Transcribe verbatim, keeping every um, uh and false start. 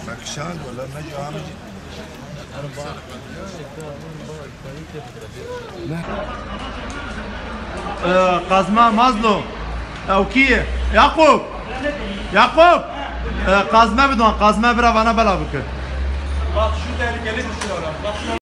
Bak şal wala ne cami. Ee, Kazma Mazlum. Ew kî ye? Yakup! Yakup! Ee, Kazme bidon, Kazme bira vana bela bikir. Bak şu tehlikeli bir şey var. Bak şu